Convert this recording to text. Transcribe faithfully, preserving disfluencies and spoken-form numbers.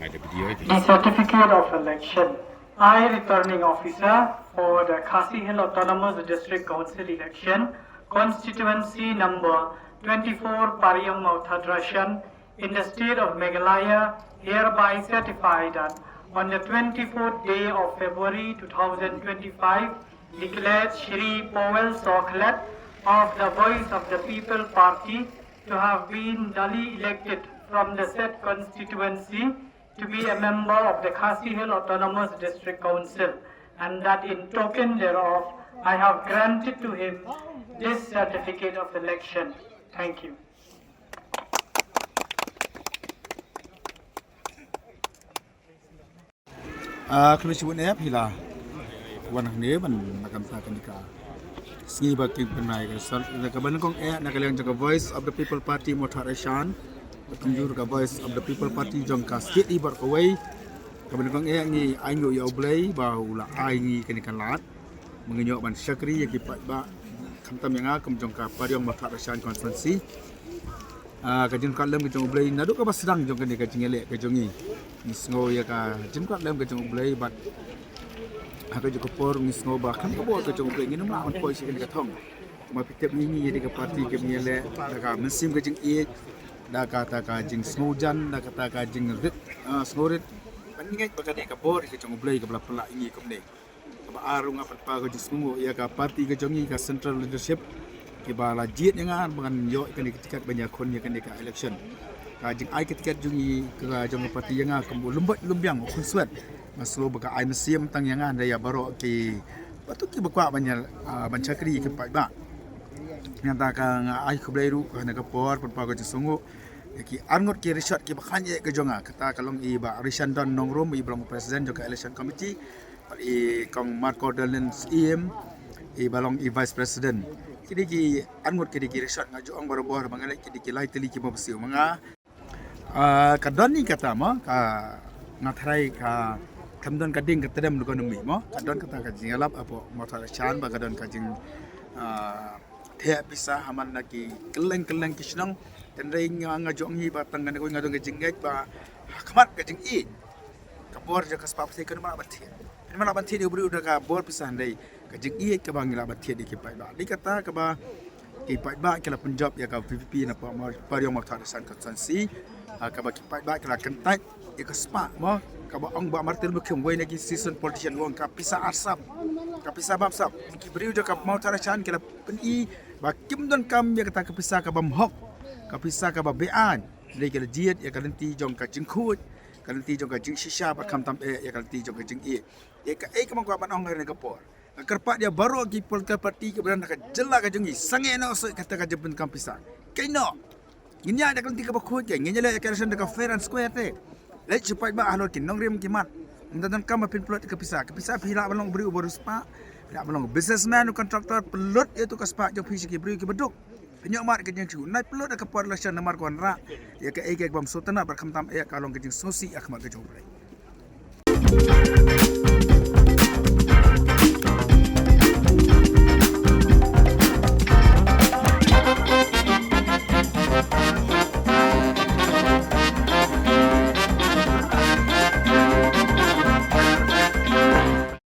The certificate of election. I, returning officer for the Khasi Hills Autonomous District Council election, constituency number twenty-four, Pariong Mawthadraishan, in the state of Meghalaya, hereby certify that on the twenty-fourth day of February two thousand twenty-five, declared Shri Powell Sawkliat of the Voice of the People Party to have been duly elected from the said constituency to be a member of the Khasi Hills Autonomous District Council, and that in token thereof I have granted to him this certificate of election. Thank you. Ah, khublei shibun eh, phi la wan hangne ban na ka bynta kane ka sngi ba ki pynlong ka sor, na ka bynta kong eh, na ka liang jong ka Voice of the People Party Mawthadraishan, kumjuh ka Voice of the People Party jong ka state i baroh kawei. Ka bynta kong eh, ngi ainguh ïa U Blei ba u la ai ngi kane ka lad ba ngin ïoh ban shakri ïa ki paidbah, khamtam ïa nga kum jong ka Pariong Mawthadraishan constituency. Ah, ka jingkyrkhu lem ka jong U Blei naduh kaba sdang jong kane ka jingïaleh ka jong ngi. Ngi sngew ïa ka jingkyrkhu lem ka jong U Blei bad ha kajuh ka por ngi sngew ba khlem ka bor ka jong U Blei ngin ym lah ban poi sha kane ka thong. Kumba phi tip ngi, ngi ïa ka party ka ngi ïaleh da ka mynsiem ka jingïeit, da kata ka jingsngewjan, da kata ka jingrit, ah, sngewrit. Ban ngeit ba kane ka bor ka jong U Blei kaba la pynlah ïa ngi kumne. Kaba ar, nga pynpaw ka jingsngewnguh ïa ka party ka jong ngi, ka central leadership, kiba la jied ïa nga ba ngan ïoh ïa kane ka tiket ban ïakhun ïa kane ka election. Ka jingai ka tiket jong ngi, ka jong ka party ïa nga kum u Lymbot Lymbiang, u khunswet. Nga sngew ba ka ai mynsiem tang ïa nga, hynrei ïa baroh kiba tu kiba kwah ban ïa, ah, ban shakri ïa ki paidbah. Nangta ka nga ai khublei ruh ha kane ka por, pynpaw ka jingsngewnguh ïa ki arngut ki rishot kiba khlaiñ eh ka jong nga, kata ka long i Bah Rishandon Nongrum, iba long president jong ka election committee, bad i Kong Marco Dallin Syiem, iba long i vice president. Kine ki arngut, kine ki rishot, nga ju ong barabor ba nga leh kine ki lai tylli ki bym siew ma nga. Ah, ka don hi kata mo, ka, nga tharai ka, kam don ka ding ka tdem lukon umi mo, ka don kata ka jingïalap hapoh Mawthadraishan ba ka don ka jing, ah, theh pisa ha man la ki kylleng kylleng ki shnong. Hynrei nga, nga ju ong hi ba tang kane kawei nga don ka jingngeit ba ha khmat ka jingïeit, ka bor jong ka spah pisa kan ym lah ban thied. Kan ym lah ban thied ïa u briew da ka bor pisa, hynrei ka jingïeit kaba ngi lah ban thied ïa ki paidbah. Dei kata kaba ki paidbah ki la pynjop ïa ka VPP na Pariong Mawthadraishan constituency. Ah, kaba ki paidbah ki la kyntait ïa ka spah mo, kaba ong Bah Martin Luther King, uwei na ki seasoned politician, u ong ka pisa arsap, ka pisa bamsap. Ki briew jong ka Mawthadraishan ki la pyni ba kim donkam ïa kata ka pisa ka bymhok, ka pisa kaba beaiñ. Hynrei ki la jied ïa ka lynti jong ka jingkhuid, ka lynti jong ka jingshisha, bad khamtam eh ïa ka lynti jong ka jingïeit. Ïa kaei kaba nga kwah ban ong ha kane ka por, nga kyrpad ïa baroh ki political party kiba don ha ka jylla ka jong ngi, sangeh noh shuh kata ka jingpyndonkam pisa. Kaei noh. Ngin ïaid da ka lynti kaba khuid, ngin ïaleh ïa ka election da ka fair and square te. Leit sha paidbah halor ki nongrim ki mat. Ym donkam ba phin pynlut ïa ka pisa. Ka pisa phi lah ban long u briew uba riewspah, phi lah ban long u businessman, u contractor, pynlut ïa uto ka spah jong phi sha ki briew kiba duk. Phin ïoh mad ka jingsngew. Nai pynlut da ka por election namar ka wanrah ïa kaei kaei kaba ym sngewtynnat bad khamtam eh ka long ka jingsngewsih ha khmat ka jong U Blei.